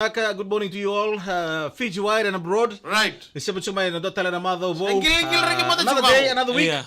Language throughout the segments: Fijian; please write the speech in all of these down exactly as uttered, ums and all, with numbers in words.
Good morning to you all, uh, Fiji wide and abroad. Right. Ni sema tu mai na dua tale na macawa vou. Engil, engil, reke mada. Another day, another week. Yeah.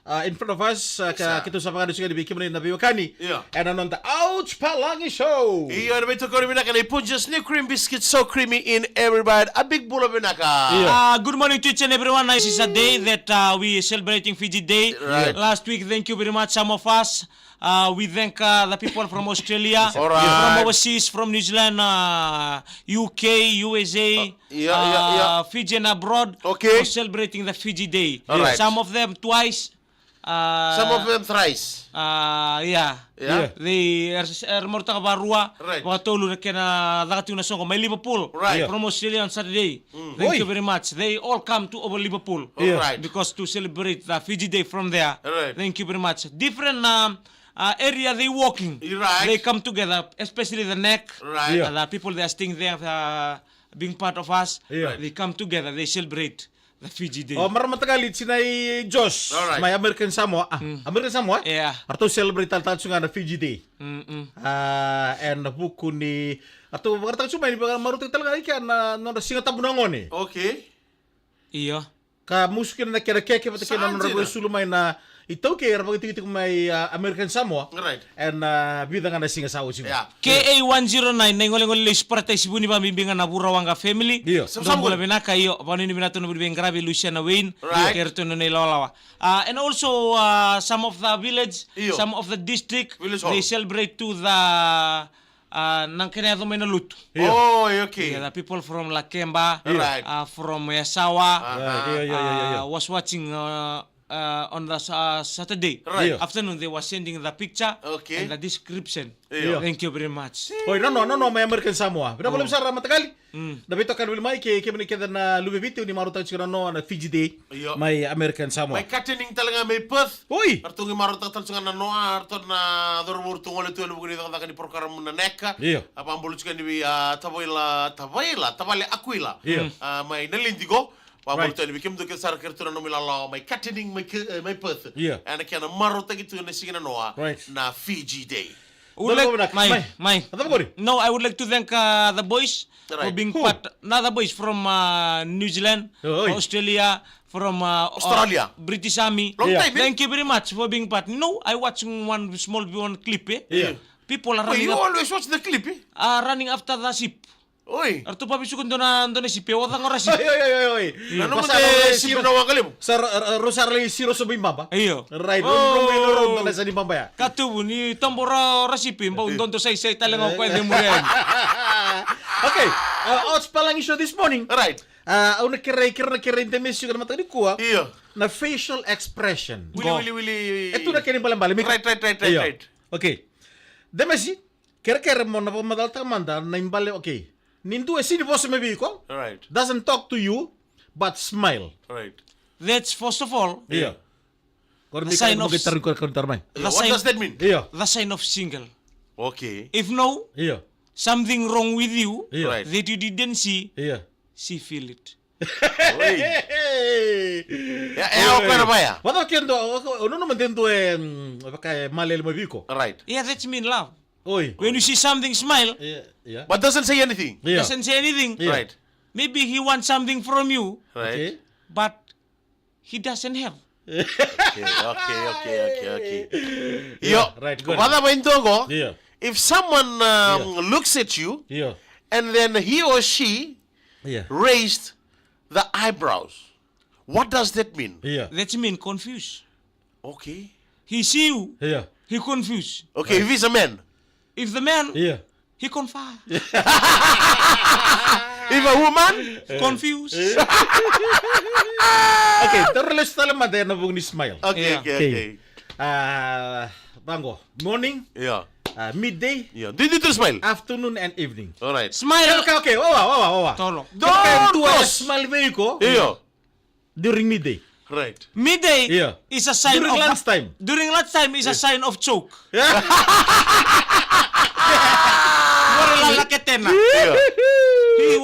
Uh, in front of us, uh, ka keitou sa vakanusiga ni vei kemuni na veiwekani. Yeah. Ena noda Ouch Palagi Show. Io, ena veitokoni vinaka nei Punjas new cream biscuit, so creamy in every bite. A big bula vinaka. Yeah. Uh, good morning to each and everyone. This is a day that, uh, we celebrating Fiji Day. Right. Last week, thank you very much, some of us. Uh, we thank, uh, the people from Australia, from overseas, from New Zealand, uh, U K, U S A, Fiji and abroad for celebrating the Fiji Day. All right. Some of them twice. Uh, some of them thrice. Uh, yeah. Yeah. They are, are marutaka varua, right, vakatolu na kena caka tiko na soqo mai Liverpool. Right. From Australia on Saturday. Mm. Thank you very much. They all come to over Liverpool. All right. Because to celebrate the Fiji Day from there. Right. Thank you very much. Different, um, uh, area they walking. Right. They come together, especially the neck. Right. Yeah. Uh, the people they are staying there, uh, being part of us. Yeah. They come together, they celebrate the Fiji Day. O, marama mataqali, tinai Josh. All right. Mai American Samoa. Ah, American Samoa, eh? Yeah. Ratou celebrate tale tu ga na Fiji Day. Mm-mm. Ah, ena vuku ni ratou vakaraitaka tu mai ni vakamarutai tale ga i kea na nodra Siga Tabu na gone. Okay. Io. Ka musu kina na kena keke vata kei na nodra veisulu mai na iTaukei era vakatikitiki mai, ah, American Samoa. Right. Ena, ah, vica ga na siga sa oti. Yeah. K A one zero nine, na igolegole lesu Paradise Vuni, vakabibi ga na Vurawaqa family. Io. Dou bula vinaka, io, vakanuinui vinaka tu na vuli veiqaravi Luciana Wayne. Right. Kei ratou na nona ilawalawa. Ah, and also, ah, some of the village, io, some of the district, village hall, they celebrate to the, ah, na kena yaco mai na lotu. Io. Oh, okay. Yeah, the people from Lakeba, right, ah, from Yasawa, right, io, io, io, io, ah, was watching, ah, uh, on the sa-, Saturday, right, afternoon, they were sending the picture, okay, and the description. Io. Thank you very much. Oi, no, no, no, no, mai American Samoa. Vinaka vakalevu sara mataqali. Mm. Na veitokani voli mai kei kemuni kece na luve i Viti, ni marautaka tiko na noa na Fiji Day. Io. Mai American Samoa. Mai Katanning tale ga mai Perth. Oi. Ratou qai marautaka tale tiko ga na noa, ratou na cauravou ratou gole tu ena vuku ni cakacaka ni program na neck. Io. A vakabula tiko yani vei, ah, Tavaila, Tavaila, Tavale Aquila. Io. Ah, mai Naledi qo. Vakabula tu yani vei kemudou kece sara kei ratou na nomu ilawalawa mai Katanning, mai Ke-, eh, mai Perth. Io. Ena kena marautaki tu ena siga na noa, right, na Fiji Day. Would like, mai, mai. Mai. Mai. No, I would like to thank, uh, the boys for being part. Who? Another boys from, uh, New Zealand, oi, Australia, from, uh, Australia, uh, British Army. Long time, eh? Thank you very much for being part. No, I watching one small, one clip, eh? Yeah. People are running. Wait, you always watch the clip, eh? Are running after the sheep. Oi. Ratou vakavesuka dua na, dua na sipi, o cagora sipi. Oi, oi, oi, oi. Na nomu de siro na waqa levu. Sa ra, ra, rau sa ra lai siro sobu i baba. Io. Right, rau, rau, rau, rau, dua na sa ni baba ya. Katuvu, ni tobo ra, ra sipi, bau dodo saisai tale ga o koya e muri yani. Okay, uh, Ouch Palagi Show this morning. Right. Uh, au na kerei, kerei, na kerei, de mesi, na mataka nikua. Io. Na facial expression. Wili, wili, wili. E tu na kena ibalebale, mi. Right, right, right, right, right. Okay. De mesi. Kerekere mo na vakamacalataka mada na ibale, okay. Ni dua e sini vosa mai vei iko. Right. Doesn't talk to you, but smile. Right. That's first of all. Io. The sign of, the sign, what does that mean? Io. The sign of single. Okay. If no, io, something wrong with you, io, right, that you didn't see, io, she feel it. Oi. Ya, ya, o koya na vaya. Vata ke dua, o, o, o, no, no, ma de dua e, mm, vaka e malele mai vei iko. Right. Yeah, that's mean love. Oi. When you see something, smile. Yeah, yeah. But doesn't say anything. Yeah. Doesn't say anything. Yeah. Right. Maybe he wants something from you. Right. Okay. But he doesn't have. Okay, okay, okay, okay, okay. Yeah, io, right, good. Vata mai dua qo. Yeah. If someone, um, yeah, looks at you, yeah, and then he or she, yeah, raised the eyebrows, what does that mean? Yeah. That mean confused. Okay. He see you. Yeah. He confused. Okay, right, if he's a man. If the man, yeah, he confused. If a woman, confused. Okay, taura lesu tale mada ena vuku ni smile. Okay, yeah, okay, okay, okay. Ah, vaqo. Morning. Yeah. Ah, midday. Yeah. Did you smile? Afternoon and evening. All right. Smile. Okay, okay, wawa, wawa, wawa. Tolo. Don't smile vei iko. Yeah. During midday. Right. Midday, yeah, is a sign of, during lunchtime. During lunchtime is a, yeah, sign of choke. Yeah. Wara la la ketena. Yeah. He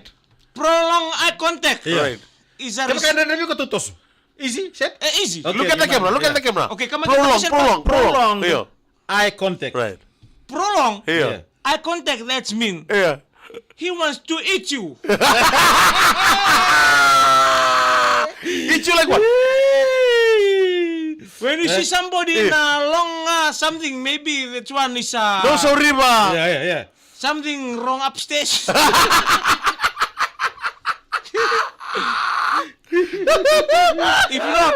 Right. Prolong eye contact. Yeah. Right. Is a Kevaka res- dredre vei iko, tou toso. Easy, set. Eh, easy. Okay, look at the camera, look at the camera. Okay, come on, prolong, come on, prolong, prolong. Prolong. Io. Eye contact. Right. Prolong. Io. Yeah. Eye contact, that's mean. Io. He wants to eat you. Eat you like what? When you see somebody in a long, uh, something, maybe that one is, uh, no, so river. Yeah, yeah, yeah. Something wrong upstairs. If not,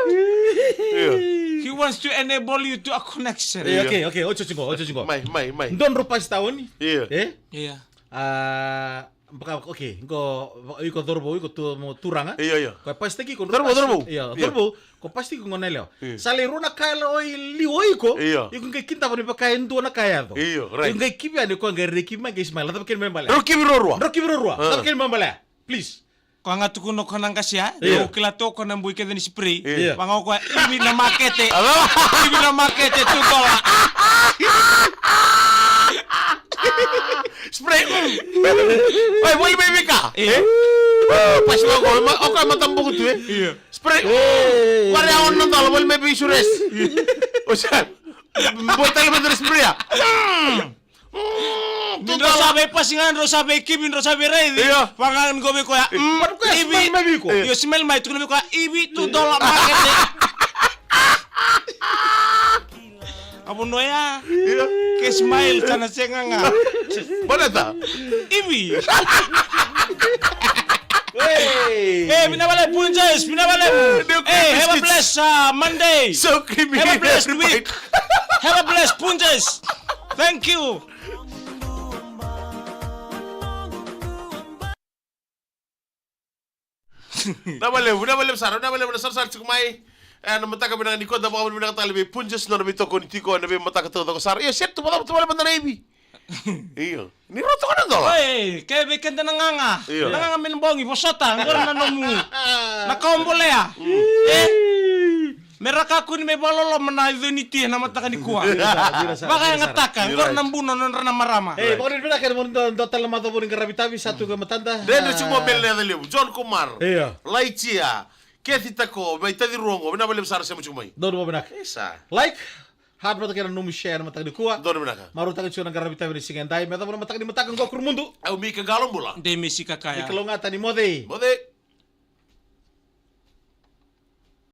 he wants to enable you to a connection. Eh, okay, okay, ocho chingo, ocho chingo. Mai, mai, mai. Dodro pasi taoni. Io. Eh? Io. Ah, baka, okay, qo, iko cauravou, iko tu, mo turaga. Io, io. Ko pasitaki iko. Cauravou, cauravou. Io, io. Cauravou. Ko pasitaki iko gone yalewa. Io. Sa lai rua na ka e liu o iko. Io. Iko qai kidava ni vaka e dua na ka e yaco. Io, right. Iko qai kivi yani, ko qai reki mai, qai smile. Cava kena ibalebale? Rau kivi ruarua. Rau kivi ruarua. Ah. Cava kena ibalebale? Please. Ko a ga tukuna ko na qasia. Io. Ko kila tu ko na bui kece ni spray. Io. Vaka o koya, ivi na makete. Alo? Ivi na makete, two dollar. Spray. Oi, voli mai vei ka. Io. Eh? Pasi vaka o koya, ma-, o koya matabuku tu, eh? Io. Spray. Ei. Koya ya ono na dola, voli mai vei insurance. O sa. Boi tale mai dua na spray ya. Mm. Mm, ni drau sa veipasi ga, drau sa veikivi, drau sa veiraici. Io. Vaka ga ni qo vei koya. Mm, but koya ivi. Smell mai vei iko. Io, smell mai, tukuna vei koya, ivi, two dollar makete. A vanua ya. Io. Ke smile, sa na sega ga. Baleta. Ivi. Hey. Eh, vinaka vakalevu Punjas, vinaka vakalevu. Eh, have a blessed, uh, Monday. So creamy. Have a blessed week. Have a blessed Punjas. Thank you. Vinaka vakalevu, vinaka vakalevu sara, vinaka vakalevu na sarasara tiko mai. E, na mataka vinaka nikua, da vakavinavinaka tale vei Punjas, nona veitokoni tiko ena veimataka taucoko sara. Io, set tu, vakacava tu vale mada na ivi. Io. Ni rau toka na dola. Oi, ke vei keda na gaga. Io. Na gaga me na bogi, vosota, qori na nomu. Na kawa bolea. Mm. E? Me ra kakua ni me vakaloloma na ico ni tia na mataka nikua. Vira sa, vira sa, vira sa. Vakayagataka, qori na buno nodra na marama. E, vakavinavinaka ena nomuni dua, dua tale na macawa ni qaravi tavi, sa tu ga matada. Dredre tiko mo bele na yaca levu. John Kumar. Io. Laitia. Kethi Tako, mai Taci Ruogo. Vinaka vakalevu sara sema tiko mai. Donu vakavinavinaka. Isa. Like. Heart vata kei na nomu share ena mataka nikua. Donu vinaka. Marautaka tiko na qaravi tavi ni siga edai. Me yacova na mataka ni mataka qo Kurumudu. Au Mika Qalo Bula. Dei Misi Kakaya. Ni kalougata ni moce. Moce.